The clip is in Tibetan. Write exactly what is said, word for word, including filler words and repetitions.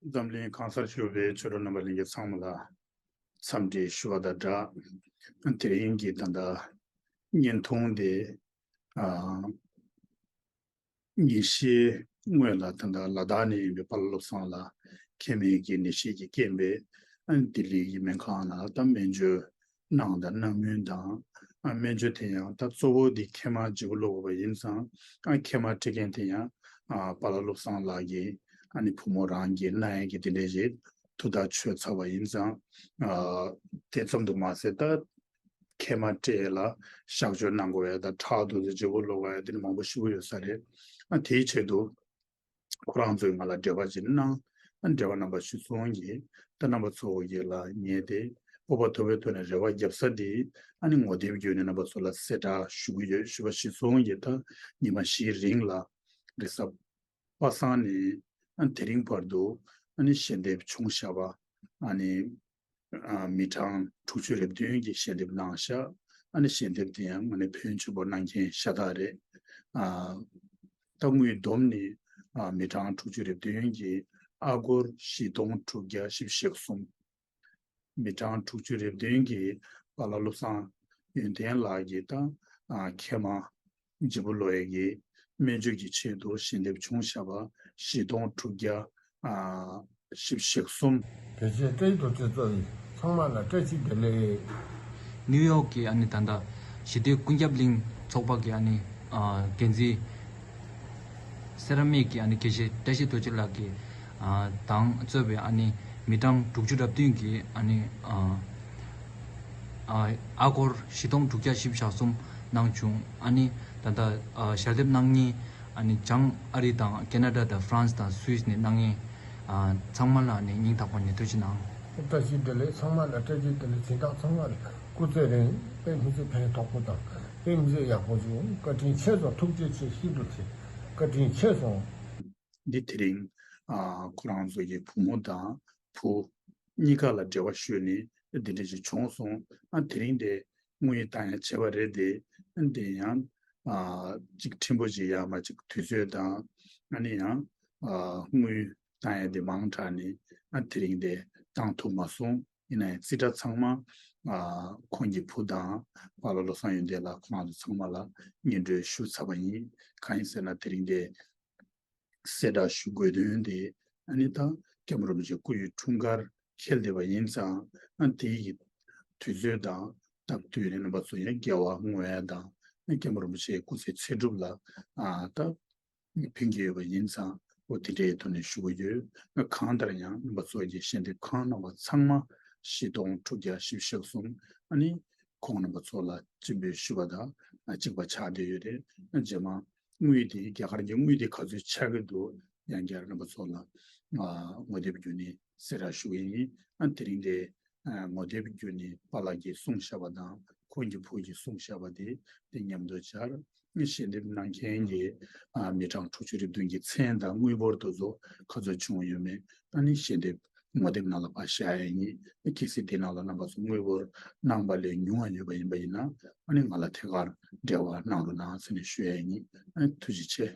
འཛམ་གླིང་གང་སར་བཞུགས་པའི་ཆོས་གྲོགས་རྣམ་པ་ལྷན་རྒྱས་ཚང་མ་ལ་འཚམས་འདྲི་ཞུ་བ་དང་སྦྲགས། དེ་རིང་གི་ད་ལྟ་བརྙན་ཐུང་དེ་ཨ་ཉིན་ཤས་སྔོན་ལ་ད་ལྟ་ལ་དྭགས་ནས་ཡིན་པའི་པཱ་ལགས་བློ་བཟང་ལགས་མཁལ་མའི་གི་ནད་གཞི་གི་རྐྱེན་པས་ཨ་ལྡི་ལི་གི་སྨན་ཁང་ནང་ལ་ད་སྨན་བཅོས་གནང་དང་གནང་མུས་དང་། ཨ་སྨན་བཅོས་དེ་ཡང་ད་གཙོ་བོ་དེ་མཁལ་མ་ལྗིད་པོ་སློག་དགོས་པ་ཡིན་ཙང་། ཨ་མཁལ་མ་སྤྲད་མཁན་དེ་ཡང་ཨ་པཱ་ལགས་བློ་བཟང་ལགས་ཀྱི་ཨ་ནི་བུ་མོ་རང་གི་ན་ཡ་གི་དེ་འདྲས་ཞིག་དུས་ཐག་ཆོད་ཚར་བ་ཡིན་ཙང་། ཨ་དེ་ཙམ་དུ་མ་ཟད་ད་མཁལ་མ་སྤྲད་ལ་གཤག་བཅོས་གནང་དགོས་ཡ་དང་ཁྲག་འདུག་ཚེ་ལྗིད་པོ་སློག་དགོས་ཡ་དེ་འདྲ་མང་པོ་ཞིག་ཡོད་ས་རེད། ཨ་དེའི་ཆེད་དུ། ཁོ་རང་ཚོས་ང་ལ་འབྲེལ་བ་ཅིག་གནང་། ཨ་འབྲེལ་བ་གནང་པ་གཞིར་བཟུང་གིས་ད་རྣམ་པ་ཚོ་གིས་ལ་ངས་དེ་སྤོབས་པ་དོད་པོའི་ཐོག་ནས་རེ་བ་བརྒྱབ་ས་དེ་ཨ་ནི་ངོ་དེབ་བརྒྱུད་ནས་རྣམ་པ་ཚོ་ལ་གསལ་བསྒྲགས་ཞུ་གི་ཡོད། ཞུ་བ་གཞིར་བཟུང་གིས་ད་ཉི་མ་བཞིའི་རིང་ལ་རེས་གཟའ་པ་སངས་ནས་ཨ་དེ་རིང་བར་དུ་ཨ་ནི་ཞལ་འདེབས་བྱུང་བཞག་པ་ཨ་ནི། ཨ་མི་གྲངས་དྲུག་ཅུ་རེ་བདུན་གྱིས་ཞལ་འདེབས་གནང་ཤག་ཨ་ནི་ཞལ་འདེབས་དེ་ཡང་དངོས་གནས་ཕན་ཡོན་ཆེན་པོ་གནང་མཁན་ཤ་སྟག་རེད། ཨ་ད་དངུལ་བསྡོམས་ནི་ཨ་མི་གྲངས་དྲུག་ཅུ་རེ་བདུན་གྱིས་ཨ་སྒོར་བཞི་སྟོང་དྲུག་བརྒྱ་བཞི་བཅུ་ཞེ་གསུམ། མི་གྲངས་དྲུག་ཅུ་རེ་བདུན་གྱིས་པཱ་ལགས་བློ་བཟང་ཡོན་ཏན་ལགས་ཀྱིས་ད་ཨ་མཁལ་མ་ལྗིད་པོ་སློག་ཡས་ཀྱི་སྨན་བཅོས་ཀྱི་ཆེད་དུ་ཞལ་འདེབས་བྱུང་བཞག་པ་བཞི་སྟོང་དྲུག་བརྒྱ་ཨ་བཞི་བཅུ་ཞེ་གསུམ། དེ་རྗེས་བཀྲ་ཤིས་རྡོ་རྗེ་གཙོས་ཚང་མ་ལ་བཀྲ་ཤིས་བདེ་ལེགས། ནིའུ་ཡོག་གི་ཨ་ནི་ད་ལྟ་ཞི་བདེ་ཀུན་ཁྱབ་གླིང་ཚོགས་པ་གི་ཨ་ནི་ཨ་འགན་འཛིན་སེ་ར་མིག་གི་ཨ་ནི་དགེ་བཤེས་བཀྲ་ཤིས་རྡོ་རྗེ་ལགས་ཀྱི་ཨ་དང་གཙོས་པའི་ཨ་ནི་མི་གྲངས་དྲུག་ཅུ་རེ་བདུན་གྱི་ཨ་ནི་ཨ་ཨ་ཨ་སྒོར་བཞི་སྟོང་དྲུག་བརྒྱ་བཞི་བཅུ་ཞེ་གསུམ་གནང་བྱུང་། ཨ་ནི་ད་ལྟ་ཨ་ཞལ་འདེབས་གནང་མཁན་ཨ་ནི་བྱང་ཨ་རི་དང་ཁེ་ན་ཌ་དང་ཧྥ་རན་སི་དང་སུད་སི་ནས་གནང་མཁན་ཨ་ཚང་མ་ལ་ཨ་ནི་སྙིང་ཐག་པ་ནས་ཐུགས་རྗེ་གནང་། བཀྲ་ཤིས་བདེ་ལེགས། ཚང་མ་ལ་བཀྲ་ཤིས་བདེ་ལེགས། སྦྱིན་བདག་ཚང་མ་ལ་སྐུ་ཚེ་རིང་། དཔེ་མི་སྲིད་ཕན་ཐོགས་པོ་དང་དཔེ་མི་སྲིད་ཡག་པོ་བྱུང་། བཀའ་དྲིན་ཆེ་སོང་། ཐུགས་རྗེ་ཆེ། ཤིན་ཏུ་ཆེ། བཀའ་དྲིན་ཆེ་སོང་། འདི་དེ་རིང་ཨ་ཁོ་རང་ཚོ་གི་བུ་མོ་དང་བུ་གཉིས་ཀ་ལ་འབྲེལ་བ་ཞུས་ནས་འདི་འདྲ་ཞིག་བྱུང་སོང་། ཨ་དེ་རིང་དེ་དངུལ་བཏང་ཡ་བྱས་པ་རེད་དེ། ཨ་དེ་ཡང་ཨ་གཅིག་ཕྲན་བུ་ཞིག་ཡང་མ་གཅིག་དུས་ཚོད་དང་ཨ་ནི་ཡང་ཨ་དངུལ་བཏང་ཡ་དེ་མང་དྲགས་ནས་ཨ་དེ་རིང་དེ་བཏང་ཐུབ་མ་སོང་། ཡིན་ནའི་རྩིས་ཁྲ་ཚང་མ་ཨ་ཁོང་གི་བུ་དང་པཱ་ལགས་བློ་བཟང་ཡོན་ཏན་ལགས་ཁོང་ཚོ་ཚང་མ་ལ་སྙན་སྒྲོན་ཞུ་ཚར་བ་ཡིན། གང་ཡིན་ཟེར་ན་དེ་རིང་དེ་གསལ་བསྒྲགས་ཞུ་དགོས་དོན་དེ་ཨ་ནི་ད་སྐྱབས་མགོན་རིན་པོ་ཆེ་སྐུ་ཡི་འཁྲུངས་སྐར་འཁེལ་བསྡད་པ་ཡིན་ཙང་། ཨ་དེ་ཡི་དུས་ཚོད་དང་སྟབས་བསྟུན་ནས་རྣམ་པ་ཚོ་ཡང་དགེ་བ་བསྔོ་ཡ་དང་། ཨ་སྐྱབས་མགོན་རིན་པོ་ཆེའི་སྐུ་ཚེ་ཚེ་སྒྲུབ་ལ་ཨ་ད་ཕན་གྱི་ཡོད་པ་ཡིན་ཙང་། འོ་དེ་འདྲའི་ཐོག་ནས་ཞུ་གི་ཡོད། གང་ལྟར་ཡང་རྣམ་པ་ཚོ་གི་ཞལ་འདེབས་གང་གནང་བ་ཚང་མ་བཞི་སྟོང་དྲུག་བརྒྱ་བཞི་བཅུ་ཞེ་གསུམ། ཨ་ནི་ཁོང་རྣམ་པ་ཚོ་ལ་སྤྱན་འབུལ་ཞུ་བ་དང་གཅིག་པ་ཆགས་བསྡད་ཡོད་རེད། རྗེས་མ་དངུལ་དེ་རྒྱ་གར་གྱི་དངུལ་དེ་ག་ཚོད་ཆགས་ཀྱི་འདུག་ཡང་བསྐྱར་རྣམ་པ་ཚོ་ལ་ཨ་ངོ་དེབ་བརྒྱུད་ནས་གསལ་བསྒྲགས་ཞུ་གི་ཡིན། ཨ་དེ་རིང་དེ་ཨ་ངོ་དེབ་བརྒྱུད་ནས་པཱ་ལགས་ཀྱིས་གསུངས་བཞག་པ་དང་ཁོང་གི་བུ་གིས་གསུངས་བཞག་པ་དེ་དེ་མཉམ་དུ་སྦྱར། ཞལ་འདེབས་གནང་མཁན་གྱི་ཨ་མི་གྲངས་དྲུག་ཅུ་རེ་བདུན་གྱི་མཚན་དང་དངུལ་འབོར་དེ་ཚོ་ག་ཚོད་བྱུང་ཡོད་མེད། ཨ་ནི་ཞལ་འདེབས་ངོ་དེབ་ནང་ལ་ཕར་བཞག་ཡ་ཡིན། གལ་སྲིད་དེ་ནང་ལ་རྣམ་པ་ཚོ་དངུལ་འབོར་གནང་པ་ལས་ཉུང་བ་ཡོད་པ་ཡིན་པ་ཡིན་ན། ཨ་ནི་ང་ལ་ཐད་ཀར་འབྲེལ་བ་གནང་རོགས་གནང་ཟེར་ནས་ཞུ་ཡ་ཡིན། ཨ་ནི་ཐུགས་རྗེ་ཆེ།